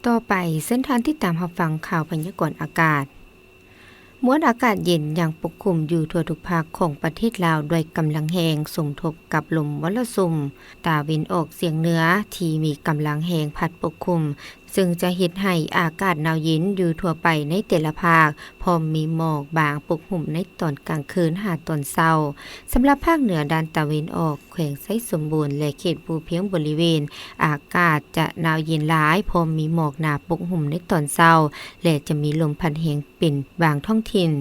ຕໍ່ໄປ, ເຊີນທ່ານຕິດຕາມຮັບຟັງຂ່າວພະຍາກອນອາກາດ. ມວນອາກາດເຢັນຍັງປົກຄຸມຢູ່ທົ່ວທຸກພາກຂອງປະເທດລາວດ້ວຍກຳລັງແຮງ, ສົມທົບກັບລົມມໍລະສຸມຕາເວັນອອກສຽງເໜືອທີ່ມີກຳລັງແຮງພັດປົກຄຸມ, ເຊິ່ງຈະເຮັດໃຫ້ອາກາດໜາວເຢັນຢູ່ທົ່ວໄປໃນແຕ່ລະພາກ, ພ້ອມມີໝອກບາງປົກຫຸ້ມໃນຕອນກາງຄືນຫາຕອນເຊົ້າ. ສຳລັບພາກເໜືອດ້ານຕາເວັນອອກ, ແຂວງໄຊສົມບູນ ແລະ ເຂດພູພຽງບໍລິເວນ, ອາກາດຈະໜາວເຢັນຫຼາຍ, ພ້ອມມີໝອກໜາປົກຫຸ້ມໃນຕອນເຊົ້າ ແລະ ຈະມີລົມພັດແຮງເປັນບາງທ້ອງຖິ່ນ.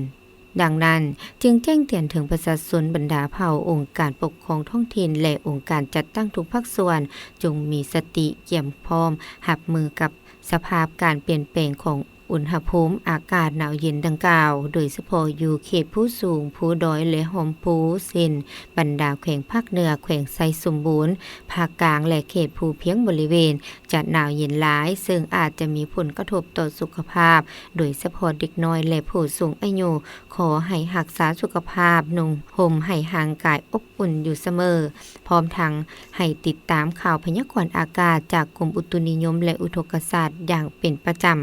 ດັ່ງນັ້ນ, ຈຶ່ງແຈ້ງເຕືອນເຖິງປະຊາຊົນບັນດາເຜົ່າ, ອົງການປົກຄອງທ້ອງຖິ່ນ ແລະ ອົງການຈັດຕັ້ງທຸກພາກສ່ວນ, ຈົ່ງມີສະຕິກຽມພ້ອມຮັບມືກັບສະພາບການປ່ຽນແປງຂອງ ອຸນຫະພູມອາກາດໜາວເຢັນດັ່ງກ່າວ, ໂດຍສະເພາະຢູ່ເຂດພູສູງ, ພູດອຍ ແລະ ຮ່ອມພູ, ເຊັ່ນ ບັນດາແຂວງພາກເໜືອ, ແຂວງໄຊສົມບູນ, ພາກກາງ ແລະ ເຂດພູພຽງບໍລິເວນ, ຈະໜາວເຢັນຫຼາຍ, ເຊິ່ງອາດຈະມີຜົນກະທົບຕໍ່ສຸຂະພາບ, ໂດຍສະເພາະເດັກນ້ອຍ ແລະ ຜູ້ສູງອາຍຸ. ຂໍໃຫ້ຮັກສາສຸຂະພາບ, ນຸ່ງຫົ່ມໃຫ້ຮ່າງກາຍອົບອຸ່ນຢູ່ສະເໝີ, ພ້ອມທັງໃຫ້ຕິດຕາມຂ່າວພະຍາກອນອາກາດຈາກກົມອຸຕຸນິຍົມ ແລະ ອຸທົກກະສາດຢ່າງເປັນປະຈຳ.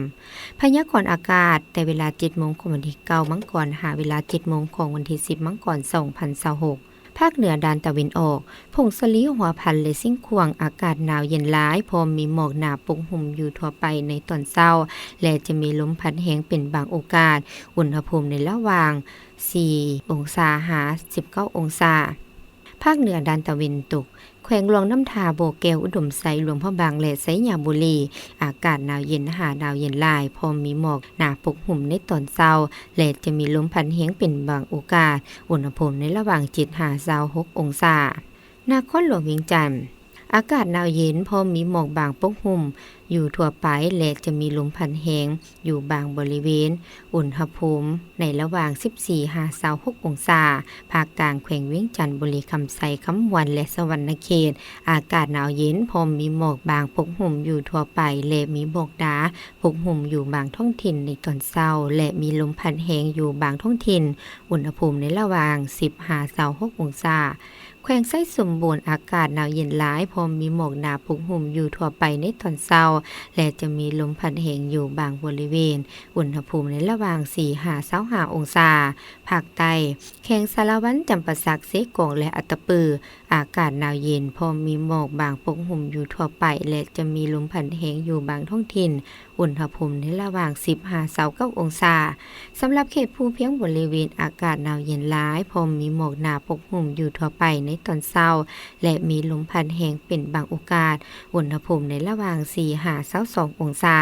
ພະຍາກອນອາກາດແຕ່ເວລາເຈັດໂມງຂອງວັນທີເກົ້າມັງກອນ ຫາເວລາເຈັດໂມງຂອງວັນທີສິບມັງກອນ ສອງພັນຊາວຫົກ. ພາກເໜືອດ້ານຕາເວັນອອກ, ຜົ້ງສາລີ, ຫົວພັນ ແລະ ຊຽງຂວາງ, ອາກາດໜາວເຢັນຫຼາຍ, ພ້ອມມີໝອກໜາປົກຫຸ້ມຢູ່ທົ່ວໄປໃນຕອນເຊົ້າ ແລະ ຈະມີລົມພັດແຮງເປັນບາງໂອກາດ, ອຸນຫະພູມໃນລະຫວ່າງສີ່ອົງສາຫາສິບເກົ້າອົງສາ. ພາກເໜືອດ້ານຕາເວັນຕົກ, ແຂວງຫຼວງນ້ຳທາ, ບໍ່ແກ້ວ, ອຸດົມໄຊ, ຫຼວງພະບາງ ແລະ ໄຊຍະບູລີ, ອາກາດໜາວເຢັນຫາໜາວເຢັນຫຼາຍ, ພ້ອມມີໝອກໜາປົກຫຸ້ມໃນຕອນເຊົ້າ ແລະ ຈະມີລົມພັດແຮງເປັນບາງໂອກາດ, ອຸນຫະພູມໃນລະຫວ່າງເຈັດຫາຊາວຫົກອົງສາ. ນະຄອນຫຼວງວຽງຈັນ, ອາກາດໜາວເຢັນ, ພ້ອມມີໝອກບາງປົກຫຸ້ມຢູ່ທົ່ວໄປ ແລະ ຈະມີລົມພັດແຮງ ຢູ່ບາງບໍລິເວນ, ອຸນຫະພູມໃນລະຫວ່າງສິບສີ່ຫາຊາວຫົກອົງສາ. ພາກກາງແຂວງວຽງຈັນ, ບໍລິຄຳໄຊ, ຄຳມ່ວນ ແລະ ສະຫວັນນະເຂດ, ອາກາດໜາວເຢັນ, ພ້ອມມີໝອກບາງປົກຫຸ້ມຢູ່ທົ່ວໄປ ແລະ ມີໝອກໜາປົກຫຸ້ມຢູ່ບາງທ້ອງຖິ່ນໃນຕອນເຊົ້າ ແລະ ມີລົມພັດແຮງຢູ່ບາງທ້ອງຖິ່ນ, ອຸນຫະພູມໃນລະຫວ່າງສິບຫາຊາວຫົກອົງສາ. ແຂວງໄຊສົມບູນ, ອາກາດໜາວເຢັນຫຼາຍ, ພ້ອມມີໝອກໜາປົກຫຸ້ມຢູ່ທົ່ວໄປໃນຕອນເຊົ້າ ແລະ ຈະມີລົມພັດແຮງຢູ່ບາງບໍລິເວນ, ອຸນຫະພູມໃນລະຫວ່າງສີ່ຫາຊາວຫ້າອົງສາ. ພາກໃຕ້, ແຂວງສາລະວັນ, ຈຳປາສັກ, ເຊກອງ ແລະ ອັດຕະປື, ອາກາດໜາວເຢັນ, ພ້ອມມີໝອກບາງປົກຫຸ້ມຢູ່ທົ່ວໄປ ແລະ ຈະມີລົມພັດແຮງຢູ່ບາງທ້ອງຖິ່ນ, ອຸນຫະພູມໃນລະຫວ່າງສິບຫາຊາວເກົ້າອົງສາ. ສຳລັບເຂດພູພຽງບໍລິເວນ, ອາກາດໜາວເຢັນຫຼາຍ, ພ້ອມມີໝອກໜາປົກຫຸ້ມຢູ່ທົ່ວໄປໃນຕອນເຊົ້າ ແລະ ມີລົມພັດແຮງເປັນບາງໂອກາດ, ອຸນຫະພູມໃນລະຫວ່າງສີ່ຫາຊາວສອງອົງສາ.